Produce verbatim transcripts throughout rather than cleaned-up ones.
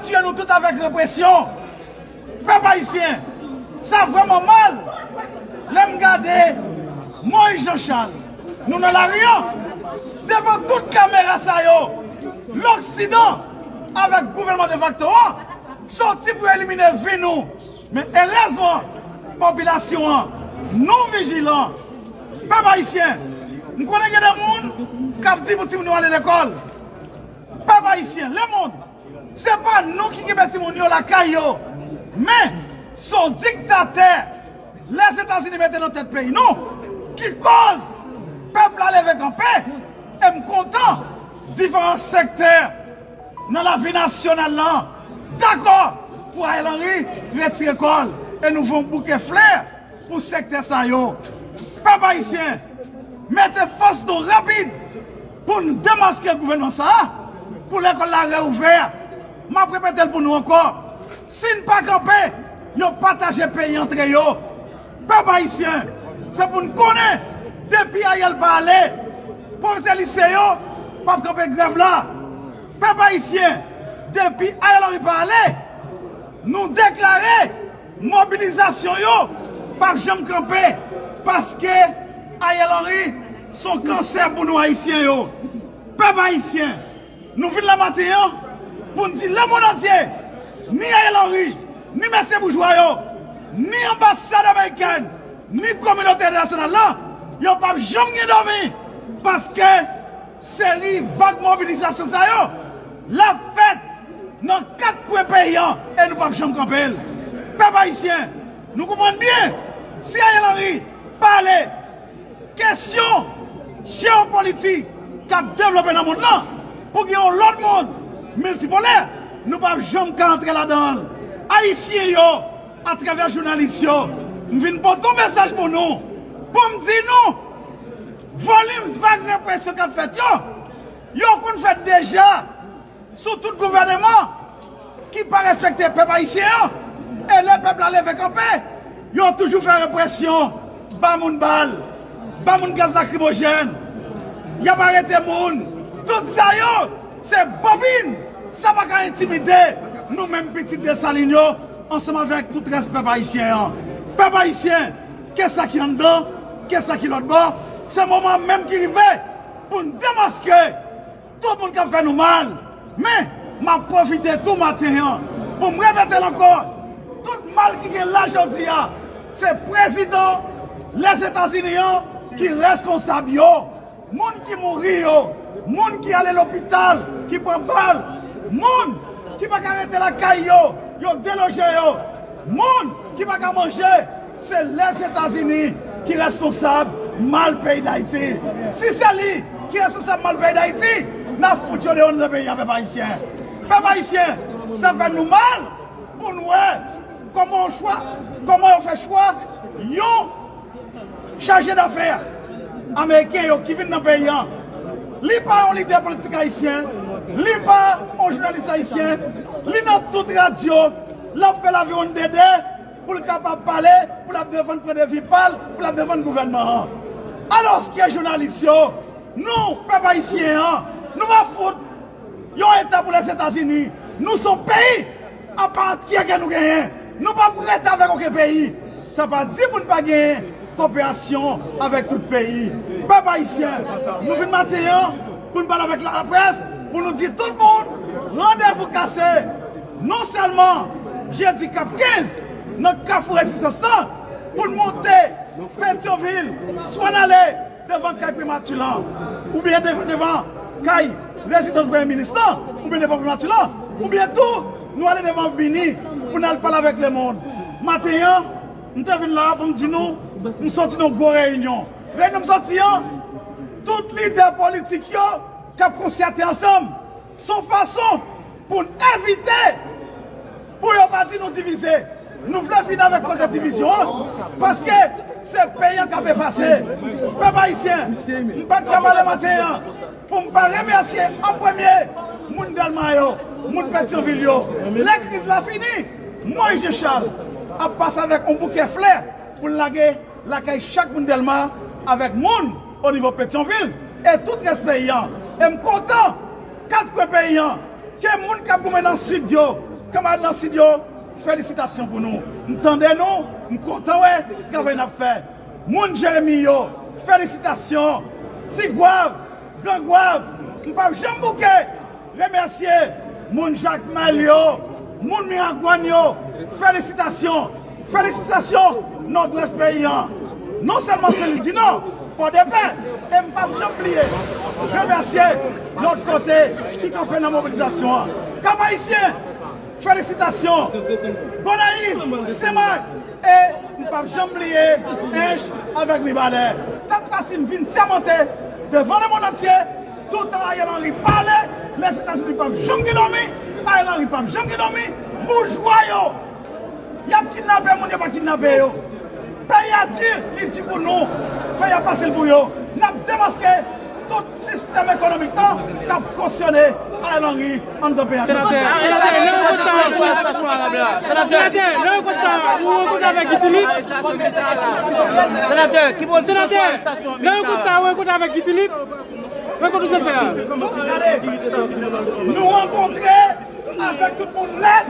Ke nou tout avèk represyon. Pèp ayisyen, sa vrèman mal lè m gade Moïse Jean Charles. Nou nan lari an, devan tout kamera sa yo, loksidan avèk gouvènman defakto an soti pou elimine vi nou. Men erèzman, popilasyon an, nou vijilan. Pèp ayisyen, m konnen gen de moun k ap di pou timoun yo ale lekòl. Pèp ayisyen, lemonn, se pa nou ki kenbe timoun yo lakay yo, men se yon diktatè Lèzetazini mete nan tèt peyi nou ki koz pèp la leve kanpe. E m kontan diferan sektè nan lavi nasyonal lan dakò pou Ariel Henry retire kò l e nou voye yon bouke flè pou sektè sa yo. Pèp ayisyen, mete fòs nou rapid pou n demaske gouvènman sa a, pou lekòl la reouvè. M ap repete l pou nou ankò. Si n pa kanpe, yo pataje peyi antre yo. Pèp ayisyen, se pou n konnen, depi Ariel pa ale, pwofesè lise yo p ap kanpe grèv la. Pèp ayisyen, depi Ariel Henry pa ale, nou deklare mobilizasyon yo p ap janm kanpe, paske Ariel Henry se yon kansè pou nou ayisyen yo. Pèp ayisyen, nou vin la maten an pou n di lemonn antye, ni Ariel Henry, ni mesye boujwa yo, ni anbasad amerikèn, ni kominote entènasyonal la, yo p ap janm gen dòmi, paske seri vag mobilizasyon sa yo, l ap fèt nan kat kwen peyi an e nou p ap janm kanpe l. Pèp ayisyen, nou konprann byen, si Ariel Henry pa ale, kesyon jewopolitik k ap devlope nan mond lan pou gen yon lòt mond miltipolè, nou p ap janm ka antre ladan l. Ayisyen yo, atravè jounalis yo, m vin pote yon mesaj pou nou, pou m di nou, volim vag represyon k ap fèt yo, yo konn fèt deja sou tout gouvèneman ki pa respekte pèp ayisyen an. E lè pèp la leve kanpe, yo toujou fè represyon, ba moun bal, ba moun gaz lakrimojèn, y ap arete moun. Tout sa yo, se bobin. Sa pa ka entimide nou menm pitit Desalin yo, ansanm avèk tout rès pèp ayisyen an. Pèp ayisyen, ke sa ki anndan, ke sa ki lòt bò, se moman menm ki rive pou n demaske tout moun k ap fè nou mal. Men, m ap pwofite tou maten an pou m repete l ankò, tout mal ki gen la jodi a, se prezidan Lèzetazini an ki responsab yo. Moun ki mouri yo, moun ki ale lopital, ki pran bal, moun ki pa ka rete lakay yo, yo deloje yo, moun ki pa ka manje, se Lèzetazini ki responsab mal peyi Dayiti. Si se li ki responsab mal peyi Dayiti, n ap fout yo deyò nan peyi a, pèp ayisyen. Pèp ayisyen, sa fè nou mal pou n wè kòman yo chwa, kòman yo fè chwa yon chaje dafè ameriken yo ki vin nan peyi an. Li pa yon lidè politik ayisyen, li pa yon jounalis ayisyen, li nan tout radyo, l ap fè laviwonn dede pou l kapab pale, pou l ap defann pwendvi pa l, pou l ap defann gouvènman an. Alòske jounalis yo, nou, pèp ayisyen an, nou pa fout yon eta pou Lèzetazini. Nou se yon peyi apa antyè ke nou genyen. Nou p ap rete avèk okenn peyi. Sa pa di pou n pa genyen koperasyon avèk tout peyi. Pèp ayisyen, nou vin maten an pou n pale avèk laprès, pou nou di tout moun, randevou kase. Non sèlman jedi k ap kenz nan Kafou Rezistans lan, pou n monte Petyonvil, swa n ale devan kay Primati lan, oubyen de-, devan kay rezidans Premye Minis lan, oubyen devan Primati lan, oubyen tou, nou ale devan Bini pou n al pale avèk lemonn. Maten an, m te vin la a pou m di nou, m soti nan yon gwo reyinyon. Reyinyon m soti an, tout lidè politik yo k ap konsyate ansanm. Se yon fason pou n evite, pou yo pa di nou divize. Nou vle fini avèk koze divizyon an, paske se peyi an k ap efase. Pèp ayisyen, m pa t ka pale maten an pou m pa remèsye an premye moun Dèlma yo, moun Petyonvil yo. Lè kriz la fini, Moïse Jean Charles ap pase avèk yon bouke flè pou l lage lakay chak moun Dèlma avèk moun o nivo Petyonvil e tout rès peyi an. E m kontan, kat kwen peyi an, ke moun k ap goumen nan Sid yo, Kanmarad nan sid yo, felisitasyon pou nou. M tande nou, m kontan wè travay n ap fè. Moun Jeremi yo, felisitasyon. Ti Gwav, Gran Gwav, m p ap janm bouke remèsye moun Jakmèl yo, moun Miragwàn yo, felisitasyon. Felisitasyon, Nòdwès peyi an. Non sèlman se Lil di Nò, Pòdepè, e m p ap janm bliye remèsye lòt kote ki kanpe nan mobilizasyon an. Kap Ayisyen, felisitasyon. Gonayiv, Senmak, e m p ap janm bliye Ench avèk Mibalè. Tèt Kasim vin sèmante devan lemonn antye, toutan Ariel Henry pale, Lèzetazini p ap janm gen dòmi, Ariel Henry p ap janm gen dòmi, boujwa yo, y ap kidnape moun, yo pa kidnape yo. Peyi a di, li di pou nou. Peyi a fasil pou yo. N ap demaske tout sistèm ekonomik lan k ap kosyone Ariel Henry anndan peyi a. Senatè, senatè, nan rankont sa, senatè, nan rankont sa, ou rankontre avèk Guy Philippe? Senatè, ki pozisyon sou arestasyon militè a? Nan rankont sa, ou rankontre avèk Guy Philippe? Rankontre ou sot fè a? Gade, nou rankontre avèk tout moun nèt.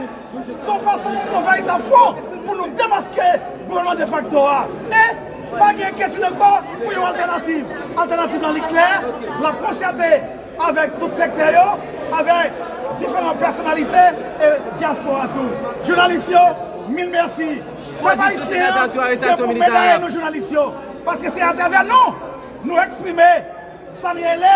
Se yon fason pou pran veritab fwon pou nou demaske gouvènman defakto a. E pa gen enkyetid ankò pou yon altènativ. Altènativ lan li klè, l ap konsyate avèk tout sektè yo, avèk diferan pèsonalite e dyaspora tou. Jounalis yo, mil mèsi. Pèp ayisyen an gen pou medaye nou jounalis yo, paske se atravè nou, nou eksprime sa n rele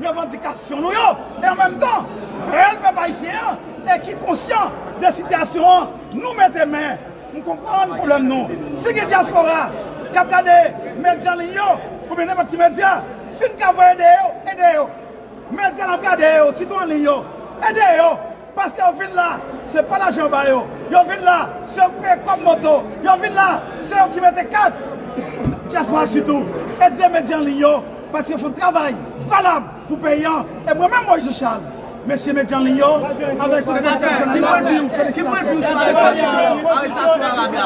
revandikasyon nou yo, e an menm tan, rèl pèp ayisyen an, e ki konsyan de sitiyasyon an, nou mete men, nou konprann pwoblèm nou. Si gen dyaspora k ap gade medya an liy yo, oubyen nenpòt ki medya, si n ka voye ede yo, ede yo. Medya n ap gade yo, sitou an liy yo, ede yo. Paske yo vin la, se pa lajan yo ba yo. Yo vin la, se yo ki peye kòb moto. Yo vin la, se yo ki mete kat. Dyaspora sitou, ede medya an liy yo, paske yo fè yon travay valab pou peyi an. E mwen menm, Moïse Jean Charles, mesye medya an liy yo, avèk tout pwofesyonèl la, ki pwen viw, ki pwen viw sou arestasyon, arestasyon Arab la?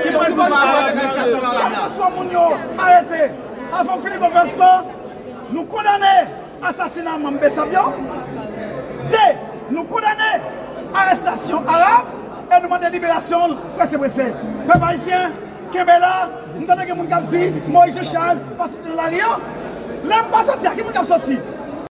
Ki pwen viw pa rapò avèk arestasyon Arab la? Kèlkeswa moun yo arete, avan m fini konferans lan, nou kondane asasina manm BSAP yo. De, nou kondane arestasyon Arab e nou mande liberasyon l prese prese. Pèp ayisyen, kenbe la. M tande gen moun k ap di Moïse Jean Charles pa soti nan lari an. Lè m pa soti a, ki moun k ap soti?